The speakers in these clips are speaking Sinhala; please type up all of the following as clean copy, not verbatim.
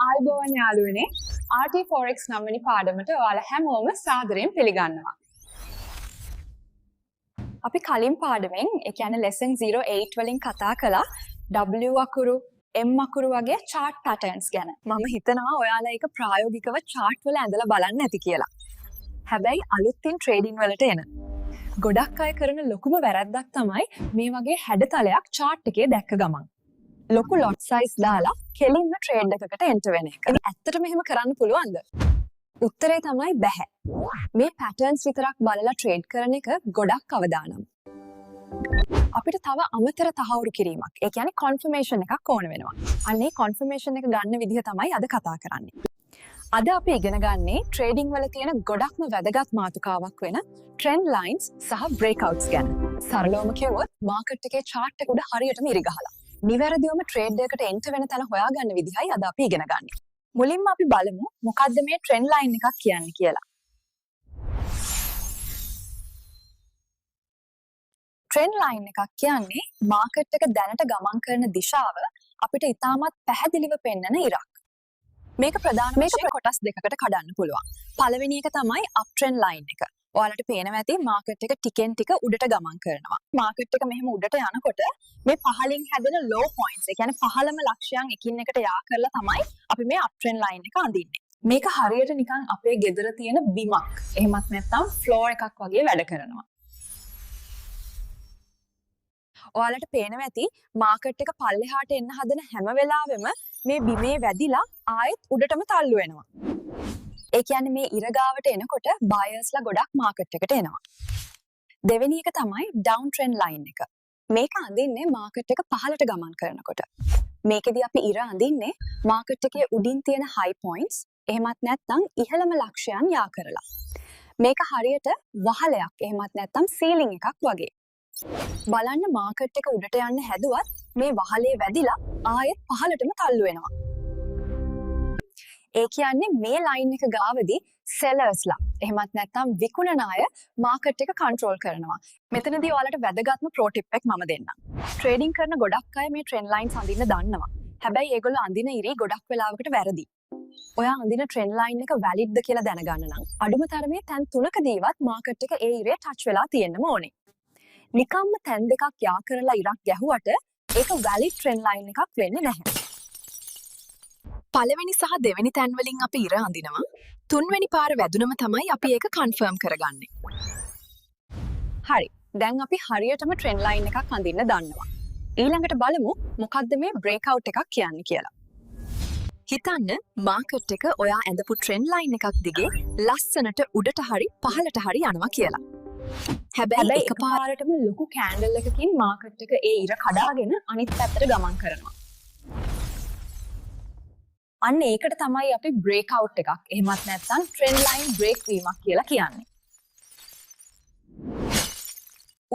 ආයුබෝවන් යාළුවනේ, RT Forex නවවෙනි පාඩමට ඔයාලා හැමෝම සාදරයෙන් පිළිගන්නවා. අපි කලින් පාඩමෙන්, ඒ කියන්නේ lesson 08 වලින් කතා කළා W අකුරු, M අකුරු වගේ chart patterns ගැන. මම හිතනවා ඔයාලා ඒක ප්‍රායෝගිකව chart වල ඇඳලා බලන්න ඇති කියලා. හැබැයි අලුතින් ට්‍රේඩින් වලට එන ගොඩක් අය කරන ලොකුම වැරැද්දක් තමයි මේ වගේ හැඩතලයක් chart එකේ දැක්ක ගමන් ලොකු ලොට් සයිස් දාලා කෙලින්ම ට්‍රේඩ් එකකට එන්ටර් වෙන එක. ඉතින් ඇත්තටම එහෙම කරන්න පුළුවන්ද? උත්තරේ තමයි බැහැ. මේ පැටර්න්ස් විතරක් බලලා ට්‍රේඩ් කරන එක ගොඩක් අවදානම්. අපිට තව අමතර තහවුරු කිරීමක්, ඒ කියන්නේ කොන්ෆර්මේෂන් එකක් ඕන වෙනවා. අන්න ඒ කොන්ෆර්මේෂන් එක ගන්න විදිහ තමයි අද කතා කරන්නේ. අද අපි ඉගෙන ගන්නේ ට්‍රේඩිං වල තියෙන ගොඩක්ම වැදගත් මාතෘකාවක් වෙන ට්‍රෙන්ඩ් ලයින්ස් සහ බ්‍රේක්අවුට්ස් ගැන. සරලවම කිව්වොත්, මාකට් එකේ චාට් එක උඩ හරියටම ඉරි ගහලා නිවැරදිවම ට්‍රේඩ් එකට එන්ටර් වෙන තැන හොයාගන්න විදිහයි අද අපි ඉගෙන ගන්නේ. මුලින්ම අපි බලමු මොකද්ද මේ ට්‍රෙන්ඩ් ලයින් එකක් කියන්නේ කියලා. ට්‍රෙන්ඩ් ලයින් එකක් කියන්නේ මාකට් එක දැනට ගමන් කරන දිශාව අපිට ඉතාමත් පැහැදිලිව පෙන්නන ඉරක්. මේක ප්‍රධාන වශයෙන් කොටස් දෙකකට කඩන්න පුළුවන්. පළවෙනි එක තමයි අප් ට්‍රෙන්ඩ් ලයින් එක. ඔයාලට පේනවා ඇති මාකට් එක ටිකෙන් ටික උඩට ගමන් කරනවා. මාකට් එක මෙහෙම උඩට යනකොට මේ පහලින් හැදෙන ලෝ පොයින්ට්ස්, ඒ කියන්නේ පහළම ලක්ෂයන් එකින් එකට යා කරලා තමයි අපි මේ අප් ට්‍රෙන්ඩ් ලයින් එක අඳින්නේ. මේක හරියට නිකන් අපේ ගෙදර තියෙන බිමක්, එහෙමත් නැත්නම් ෆ්ලෝර් එකක් වගේ වැඩ කරනවා. ඔයාලට පේනවා ඇති මාකට් එක පල්ලෙහාට එන්න හදන හැම වෙලාවෙම මේ බිමේ වැදිලා ආයෙත් උඩටම තල්ලු වෙනවා. ඒ කියන්නේ මේ ඉර ගාවට එනකොට බයර්ස්ලා ගොඩක් මාකට් එකට එනවා. දෙවෙනි එක තමයි ඩවුන් ට්‍රෙන්ඩ් ලයින් එක. මේක අඳින්නේ මාකට් එක පහළට ගමන් කරනකොට. මේකෙදි අපි ඉර අඳින්නේ මාකට් එකේ උඩින් තියෙන හයි පොයින්ට්ස්, එහෙමත් නැත්නම් ඉහළම ලක්ෂයන් යා කරලා. මේක හරියට වහලයක්, එහෙමත් නැත්නම් සීලිං එකක් වගේ. බලන්න, මාකට් එක උඩට යන්න හැදුවත් මේ වහලේ වැදිලා ආයෙත් පහළටම තල්ලු වෙනවා. ඒ කියන්නේ මේ ලයින් එක ගාවදී සෙලර්ස්ලා, එහෙමත් නැත්නම් විකුණන අය මාකට් එක කන්ට්‍රෝල් කරනවා. මෙතනදී ඔයාලට වැදගත්ම ප්‍රෝ ටිප් එකක් මම දෙන්නම්. ට්‍රේඩින් කරන ගොඩක් අය මේ ට්‍රෙන්ඩ් ලයින්ස් අඳින්න දන්නවා. හැබැයි ඒගොල්ලෝ අඳින ඉරි ගොඩක් වෙලාවකට වැරදි. ඔයා අඳින ට්‍රෙන්ඩ් ලයින් එක වැලිඩ්ද කියලා දැනගන්න නම් අඩුම තරමේ තැන් තුනකදීවත් මාකට් එක ඒ ඉරේ ටච් වෙලා තියෙන්නම ඕනේ. නිකම්ම තැන් දෙකක් යා කරලා ඉරක් ගැහුවට ඒක වැලිඩ් ට්‍රෙන්ඩ් ලයින් එකක් වෙන්නේ නැහැ. පළවෙනි සහ දෙවෙනි තැන් වලින් අපි ඉර අඳිනවා. තුන්වෙනි පාර වැදුනම තමයි අපි ඒක කන්ෆර්ම් කරගන්නේ. හරි. දැන් අපි හරියටම ට්‍රෙන්ඩ් ලයින් එකක් අඳින්න දන්නවා. ඊළඟට බලමු මොකද්ද මේ බ්‍රේක්අවුට් එකක් කියන්නේ කියලා. හිතන්න, මාකට් එක ඔයා ඇඳපු ට්‍රෙන්ඩ් ලයින් එකක් දිගේ ලස්සනට උඩට හරි පහළට හරි යනවා කියලා. හැබැයි හැබැයි එකපාර එකපාරටම ලොකු කෑන්ඩල් එකකින් මාකට් එක ඒ ඉර කඩාගෙන අනිත් පැත්තට ගමන් කරනවා. අන්න ඒකට තමයි අපි බ්‍රේක්අවුට් එකක්, එහෙමත් නැත්නම් ට්‍රෙන්ඩ් ලයින් බ්‍රේක් වීමක් කියලා කියන්නේ.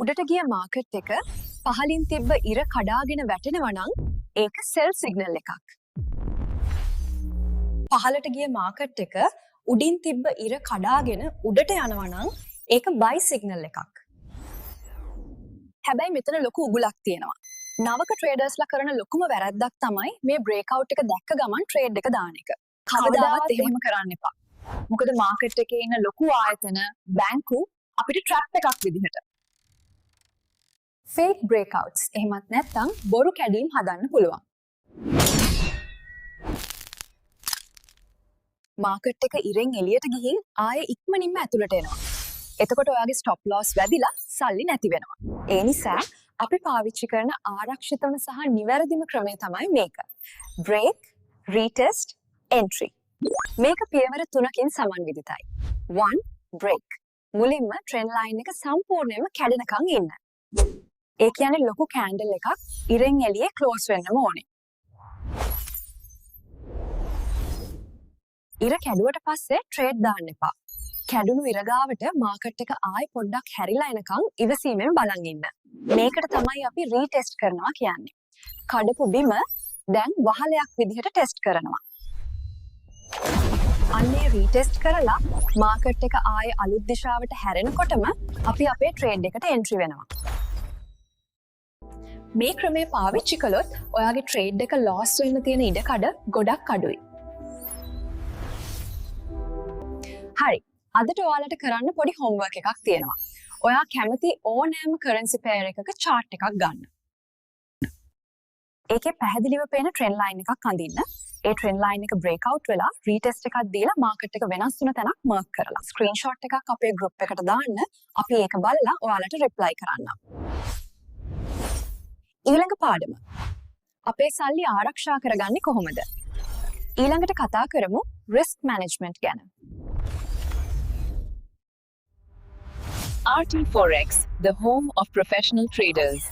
උඩට ගිය මාකට් එක පහලින් තිබ්බ ඉර කඩාගෙන වැටෙනවා නම් ඒක සෙල් සිග්නල් එකක්. පහළට ගිය මාකට් එක උඩින් තිබ්බ ඉර කඩාගෙන උඩට යනවා නම් ඒක බයි සිග්නල් එකක්. හැබැයි මෙතන ලොකු උගුලක් තියෙනවා. නවක ට්‍රේඩර්ස්ලා කරන ලොකුම වැරැද්දක් තමයි මේ බ්‍රේක්අවුට් එක දැක්ක ගමන් ට්‍රේඩ් එක දාන එක. කවදාවත් එහෙම කරන්න එපා. මොකද මාකට් එකේ ඉන්න ලොකු ආයතන, බැංකු අපිට ට්‍රැප් එකක් විදිහට ෆේක් බ්‍රේක්අවුට්ස්, එහෙමත් නැත්නම් බොරු කැඩීම් හදන්න පුළුවන්. මාකට් එක ඉරෙන් එළියට ගිහින් ආයෙ ඉක්මනින්ම ඇතුළට එනවා. එතකොට ඔයාගේ ස්ටොප් ලොස් වැදිලා සල්ලි නැති වෙනවා. ඒ නිසා අපි පාවිච්චි කරන ආරක්ෂිතම සහ නිවැරදිම ක්‍රමය තමයි මේක. Break, retest, entry. මේක පියවර තුනකින් සමන්විතයි. 1, බ්‍රේක්. මුලින්ම ට්‍රෙන්ඩ් ලයින් එක සම්පූර්ණයෙන්ම කැඩෙනකන් ඉන්න. ඒ කියන්නේ ලොකු කෑන්ඩල් එකක් ඉරෙන් එළියේ ක්ලෝස් වෙන්නම ඕනේ. ඉර කැඩුවට පස්සේ ට්‍රේඩ් දාන්න එපා. කැඩුණු ඉර ගාවට මාකට් එක ආයෙ පොඩ්ඩක් හැරිලා එනකන් ඉවසීමෙන් බලන් ඉන්න. මේකට තමයි අපි රීටෙස්ට් කරනවා කියන්නේ. කඩපු බිම දැන් වහලයක් විදිහට ටෙස්ට් කරනවා. අන්න ඒ රීටෙස්ට් කරලා මාකට් එක ආයෙ අලුත් දිශාවට හැරෙනකොටම අපි අපේ ට්‍රේඩ් එකට එන්ට්‍රි වෙනවා. මේ ක්‍රමය පාවිච්චි කළොත් ඔයාගේ ට්‍රේඩ් එක ලොස් වෙන්න තියෙන ඉඩකඩ ගොඩක් අඩුයි. හරි. අදට ඔයාලට කරන්න පොඩි හෝම්වර්ක් එකක් තියෙනවා. ඔයා කැමති ඕනෑම කරන්සි පෙයාර් එකක චාට් එකක් ගන්න. ඒකේ පැහැදිලිව පේන ට්‍රෙන්ඩ් ලයින් එකක් අඳින්න. ඒ ට්‍රෙන්ඩ් ලයින් එක බ්‍රේක් අවුට් වෙලා රීටෙස්ට් එකක් දීලා මාකට් එක වෙනස් වුණ තැනක් මාක් කරලා ස්ක්‍රීන්ෂොට් එකක් අපේ ගෲප් එකට දාන්න. අපි ඒක බලලා ඔයාලට රිප්ලයි කරන්නම්. ඊළඟ පාඩම. අපේ සල්ලි ආරක්ෂා කරගන්නේ කොහොමද? ඊළඟට කතා කරමු රිස්ක් මැනේජ්මන්ට් ගැන. RT Forex, the home of professional traders.